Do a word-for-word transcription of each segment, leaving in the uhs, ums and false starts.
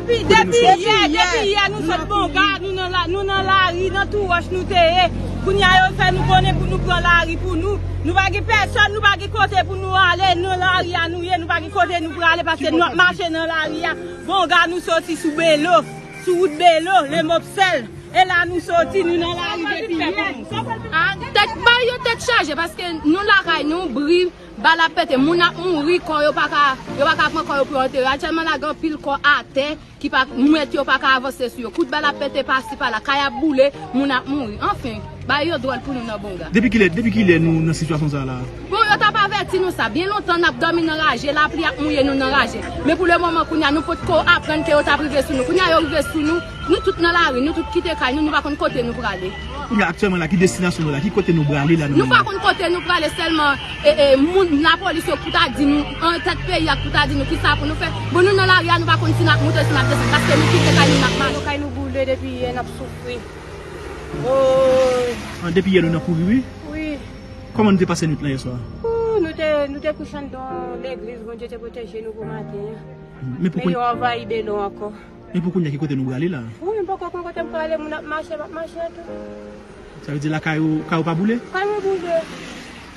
Depi yè, depi yè, nou sot Bonga, nou nan la, nou nan lari, nan Tou Wòch nou te ye. Kounye a yo fè nou konnen pou nou pran lari pou nou. Nou pa gen pèsòn, nou pa gen kote pou nou ale, nan lari a nou ye, nou pa gen kote nou prale paske nou ap mache nan lari a. Bonga nou soti sou Belo, sou wout Belo, Lemopsèl. E la nou soti, nou nan lari depi yè. Ah, tèt, ba yo tèt chaje paske nou lakay nou, bri, bal ap pete, moun ap mouri, kò yo pa ka, yo pa ka pran kò yo pou yo antere. Aktyèlman la gen anpil kò atè ki pa, mwèt yo pa ka avanse sou yo. Kout bal ap pete pasi pala, kay ap boule, moun ap mouri. Anfen, ba yo dwòl pou nou nan Bonga. Depi kilè, depi kilè nou nan sitiyasyon sa la? Bon, yo t ap avèti nou sa. Byen lontan n ap dòmi nan raje, lapli ap mouye nou nan raje. Men pou le moman kounye a, nou potko aprann ke yo t ap rive sou nou. Kounye a yo rive sou nou, nou tout nan lari, nou tout kite kay nou, nou pa konn kote nou prale. Kounye a aktyèlman la, ki destinasyon nou la? Ki kote nou prale la? Nou pa konn kote nou prale, sèlman e, e, moun lapolis yo pou ta di nou, an tèt peyi a pou ta di nou kisa pou nou fè. Bon, nou nan lari a, nou pa konn si n ap moute, si n ap desann, paske nou kite kay nou, n ap mache. Kay nou boule depi yè, n ap soufri. Woy. An, depi yè nou nan kouri, wi. Wi. Kòman nou te pase nwit lan yè swa? Ou, nou te, nou te kouche anndan legliz, Bondye te pwoteje nou pou maten an. Men pou Men kounye yo anvayi Belo ankò. Men pou kounye a, ki kote nou prale la? Wi, m poko konn kote m prale, moun ap mache, m ap mache tou. Sa vle di la kay ou, kay ou pa boule? Kay mwen boule.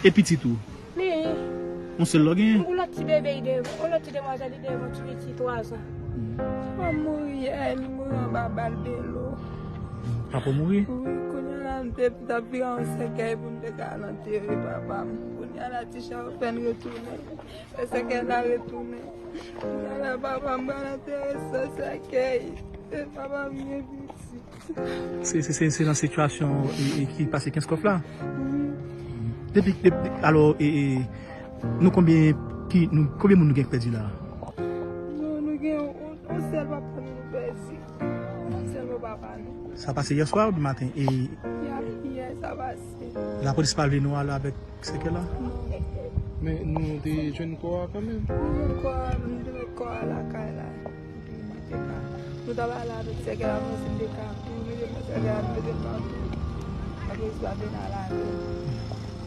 E pitit ou? Li. Yon sèl lò genyen? Yon lòt ti bebe, li de, yon lòt ti demwazèl, li de yon ti piti twazan. Mwen mouri yè, li mouri anba bal Belo. Papa mouri? Wi, kounye a la, m te, t ap vire yon sèkèy pou m te ka al antere papa m. Kounye a la, ti chay yo fè n retounen. Fè sèkèy la retounen. Kounye a la, papa m pral antere san sèkèy. E papa m gen pitit. Se, se, se, se nan sitiyasyon e, e, ki pase Kenskòf la? Wi. Depi, depi, alò, e, e, nou konbyen, ki, nou, konbyen moun nou gen k pèdi la? Nou, nou gen yon, yon sèl papa nou, nou pèdi. Yon sèl papa nou. Sa pase yè swa oubyen maten? E yè, yè sa pase. Lapolis pa vle nou ale avèk sèkèy la? Non. Men nou te jwenn kò a kanmenm? Nou jwenn kò a, nou te met kò a lakay la. Epi nou te ka, nou t ap ale avèk sèkèy la, mwen si m te ka, nou mete nan sèkèy la, nou mete l nan tou. Apre sa, vin al avè l.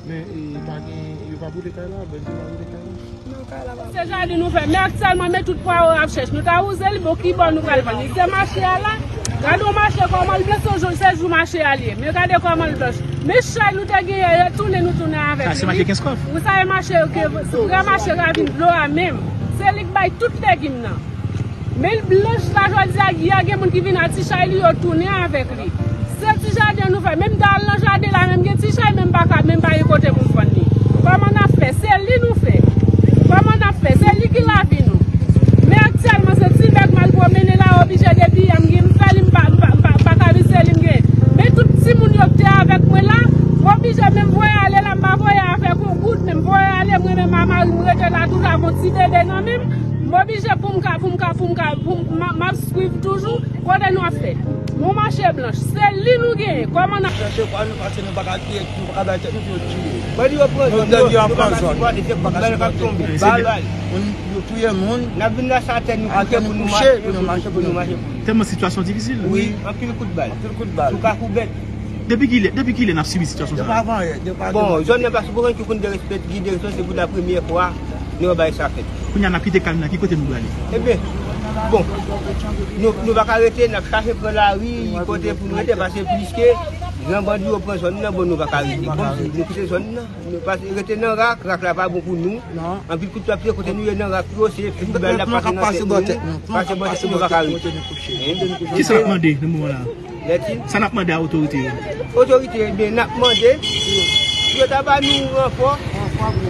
Men, e, pa gen, yo pa boule kay la, bandi pa boule kay la? Non, kay la pa boule. Se jaden nou fè, men aktyèlman, men tout pwa yo ap chèch. Nou ta wouze li, bon, ki bò nou pral pran li? Se mache a la. Gade yon mache kòman l blanch, se jou, se jou mache a li ye. Men gade kòman l blanch. Men chay nou te genyen, retounen, nou tounen avèk li. Sa se mache Kenskòf? Wi, sa e mache, vrè mache ravin dlo a menm. Se li k bay tout legim nan. Men l blanch la, jodi a, yè gen moun ki vin ak ti chay li, yo tounen avèk li. Se ti jaden nou fè. Menm m ta al nan jaden la, menm gen ti chay, menm m pa ka, menm pa gen kote pou m vann li. Kòman n ap fè? Se li nou fè. Kòman n ap fè? Se li ki lavi nou. Men aktyèlman, se ti bèk m al pwomennen la, oblije depi yè m gen, m fè li, m pa, m pa, m pa, m pa ka vin se li m gen. Men tout timoun yo ki te avèk mwen la, m oblije menm voye ale la, m pa voye avèk yon goud, men m voye ale, mwen menm a mari m rete la toujou avèk yon ti bebe nan men m. M oblije pou m ka, pou m ka, pou m ka, pou m, m, m ap swiv toujou kote nou ap fè. Yon mache blanch, se li nou genyen. Kòman n ap chache kò nou, paske nou pa ka tiye, nou pa ka bay tèt nou pou yo tiye. Bandi yo pran zòn, nou pa ka sipòte, se bal k ap tonbe. Bal, bal. Moun, yo touye moun. N ap vin lase atè nou kouche pou nou mache, pou nou mache. Tèlman sitiyasyon difisil. Wi, anpil kout bal. Anpil kout bal. Sou Kafou Bèt. Depi kilè, depi kilè n ap sibi sitiyasyon sa a? Depi avan yè, depi avan. Bon, zòn nan pa sou okenn ki konn de respè, ki de respè, se pou la premyè fwa nou wè bagay sa fèt. Kounye a n ap kite kay nou la, ki kote nou prale? Ebyen, bon, nou, nou pa ka rete, n ap chache pran lari, kote pou nou rete, paske pliske jan bandi yo pran zòn nan, bon, nou pa ka rete. Kòmsi nou kite zòn nan, nou pa rete nan rak, rak la pa bon pou nou. Anpil kout ap tire kote nou ye nan rak yo, se figi bay la pase nan tèt nou, pase bò tèt nou, nou pa ka rete. Kisa n ap mande nan moman la? Sa n ap mande a otorite yo? Otorite yo, ebyen, n ap mande pou yo ta ba nou ranfò,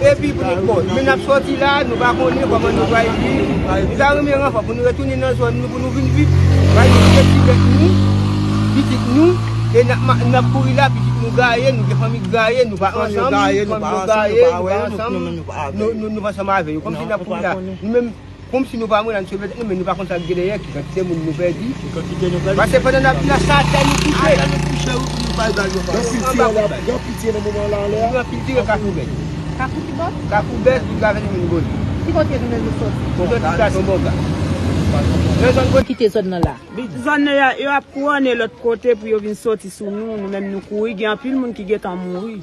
epi pou nou, bon, men n ap sòti la, nou pa konnen kòman nou pral viv. Nou ta renmen ranfò pou nou retounen nan zòn nou, pou nou vin viv. Paske nou gen ti bèt nou, pitit nou, e n ap ma-, n ap kouri la, pitit nou gaye, nou gen fanmi k gaye, nou pa ansanm, fanmi yo gaye, nou pa ansanm, nou, nou, nou pa ansanm avè yo. Kòmsi n ap kouri la, nou menm, kòmsi nou pa mwen la, nou sove tèt nou, men nou pa konn sa k gen dèyè, ki kantite moun nou pèdi. Paske pandan n ap vin la, sa atè nou kouche. Gen anpil tire la, gen anpil tire nan moman la anlè a. Gen anpil tire Kafou Bèt. Kafou ki bò? Kafou Bèt, pou travèse vin Gonayiv. Ki kote nou menm nou soti? Nou soti Stasyon Bonga. Nan zòn Gonayiv. Kite zòn nan la. Zòn nan, yo ap kouwone lòt kote pou yo vin soti sou nou, nou menm nou kouri, gen anpil moun ki gentan mouri.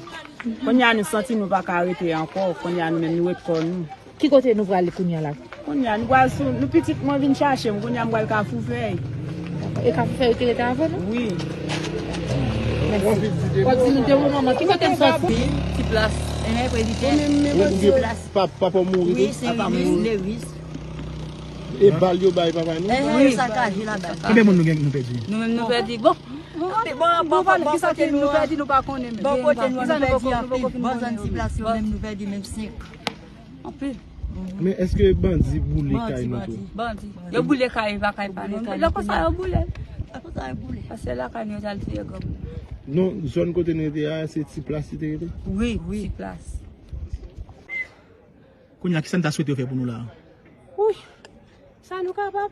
Kounye a nou santi nou pa ka rete ankò, kounye a nou menm nou ret kò nou. Ki kote nou prale kounye a la? Kounye a, nou pral sou, nou pitit mwen vin chache m, kounye a m pral Kafou Fèy. E Kafou Fèy ou te rete avè nou? Wi. Mèsi. W ap di nou de mo manman, ki kote m sòti? Ti plas. Enhen, prezidè. Ti plas. Papa w mouri tou? Wi, se Lewis. E bal yo bay papa nou? Enhen, yo sakaje la bal. Konbyen moun nou gen nou pèdi? Nou menm nou pèdi. Bon, bon, bon, bon, bon, kote nou pèdi, nou pa konnen menm. Bon, kote nou, nou pèdi anpil. Bon, zòn ti plas yo menm, nou pèdi menm senk. Anpil. Men èske bandi boule kay nou tou? Bandi. Yo boule kay, pa kay pa nou. Lè konsa yo boule. Lè konsa yo boule. Paske lakay nou yo t al tiye granmoun. Non, zòn kote nou rete a, se ti plas li te rete? Wi, wi. Ti plas. Kounye a, kisa n ta swete yo fè pou nou la a? Wi. Sa nou kapab.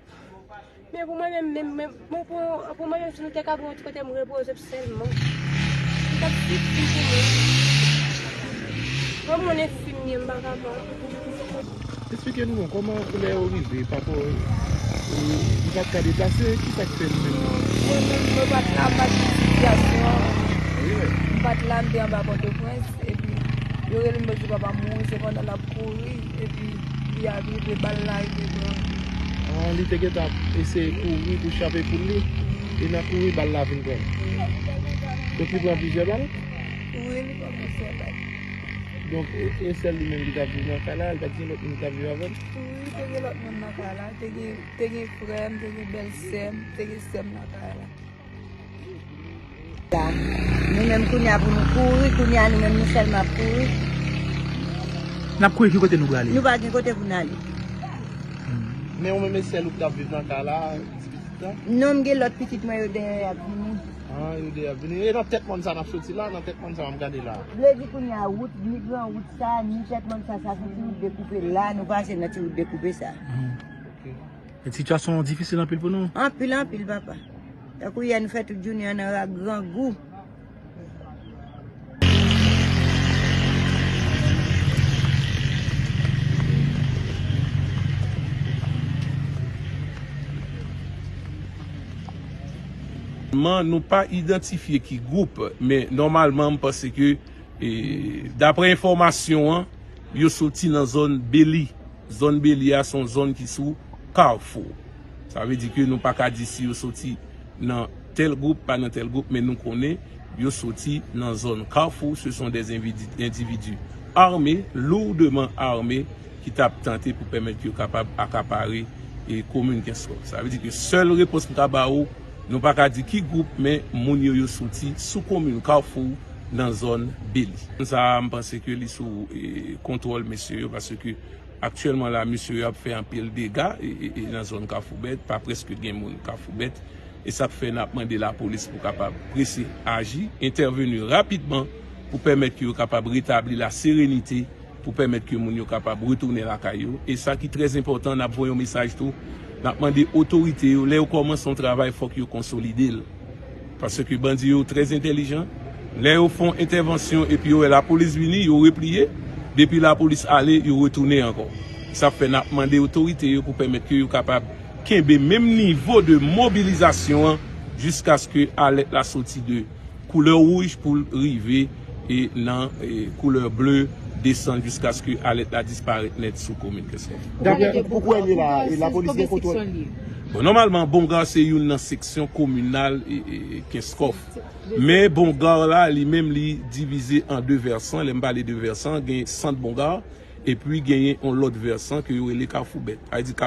Men pou mwen menm, menm, menm, mwen pou, pou mwen menm, si nou te ka ban mwen yon ti kote m repoze m sèlman. M t ap viktim pou mwen. Kòm mwen enfimye, m pa kapab. Eksplike nou non, kòman lè yo rive, papa w, e, li pa t ka deplase, kisa k fè li menm? Mwen menm, mwen pa t la, m pa t nan sitiyasyon an. M pa t la, m te anba Pòtoprens, epi yo rele m, yo di papa m mouri, se pandan l ap kouri, epi li ap rive, bal la rive pran. Ah, li te gentan ap eseye kouri pou chape poul li. E nan kouri, bal la vin pran l. Donk, li pran plizyè bal? Wi, li pran plizyè bal. Donk, e, e sèl li menm ki t ap viv nan kay la, li pa t gen lòt moun ki t ap viv avè l? Wi, te gen lòt moun nan kay la. Te gen, te gen frè m, te gen bèl sè m, te gen sè m nan kay la. La. Nou menm kounye a pou nou kouri, kounye a nou menm nou sèlman ap kouri. N ap kouri ki kote nou prale? Nou pa gen kote pou n ale. Men ou menm e sèl ou k t ap viv nan kay la, ti pitit la? Non, m gen lòt pitit mwen yo dèyè y ap vini. Ah, yo dèyè y ap vini. E nan tèt mòn sa n ap soti la, nan tèt mòn sa m gade la. Vle di kounye a wout, ni gran wout sa, ni tèt mòn sa, sa se ti wout dekoupe la, nou pase nan ti wout dekoupe sa. Mhm. Ok. E sitiyasyon an difisil anpil pou nou? Anpil, anpil, papa. Tankou yè, nou fè tout jounen an nan ra grangou. Man, nou pa idantifye ki gwoup, men nòmalman, m panse ke E, daprè enfòmasyon an, yo soti nan zòn Beli. Zòn Beli a se yon zòn ki sou Kafou. Sa vle di ke nou pa ka di si yo soti nan tèl gwoup, pa nan tèl gwoup, men nou konnen yo soti nan zòn Kafou. Ce sont des individus, individus armés, lourdement armés, ki t ap tante pou pèmèt yo kapab akapare, e, komin Kenskòf. Sa vle di ke sèl repons m ka ba ou, nou pa ka di ki gwoup, men moun yo, yo soti sou komin Kafou nan zòn Beli. Sa a, m panse ke li sou, e, kontwòl mesye yo, paske aktyèlman la, mesye yo ap fè anpil dega, e, e, e, nan zòn Kafou Bèt, pa prèske gen moun Kafou Bèt. E sa k fè n ap mande lapolis pou kapab prese aji, entèveni rapidman pou pèmèt ke yo kapab retabli la serenite, pou pèmèt ke moun yo kapab retounen lakay yo. E sa ki trè enpòtan, n ap voye yon mesaj tou, n ap mande otorite yo, lè yo kòmanse yon travay, fòk yo konsolide l. Paske bandi yo trè entèlijan. Lè yo fè yon entèvansyon epi yo wè lapolis vini, yo repliye. Depi lapolis ale, yo retounen ankò. Sa fè n ap mande otorite yo pou pèmèt ke yo kapab kenbe menm nivo de mobilizasyon an jiskaske alèt la soti de koulè wouj pou l rive e nan, e, koulè ble, desann jiskaske alèt la disparèt nèt sou komin Kenskòf. Daprè ou, ou kwè li la, e lapolis gen kontwòl? Bon, nòmalman, Bongar se youn nan seksyon kominal, e, e, e, Kenskòf. Men Bongar la, li menm, li divize an de vèsan. Lè m pale de vèsan, gen sant Bongar, epi genyen yon lòt vèsan ke yo rele Kafou Bèt. Sa vle di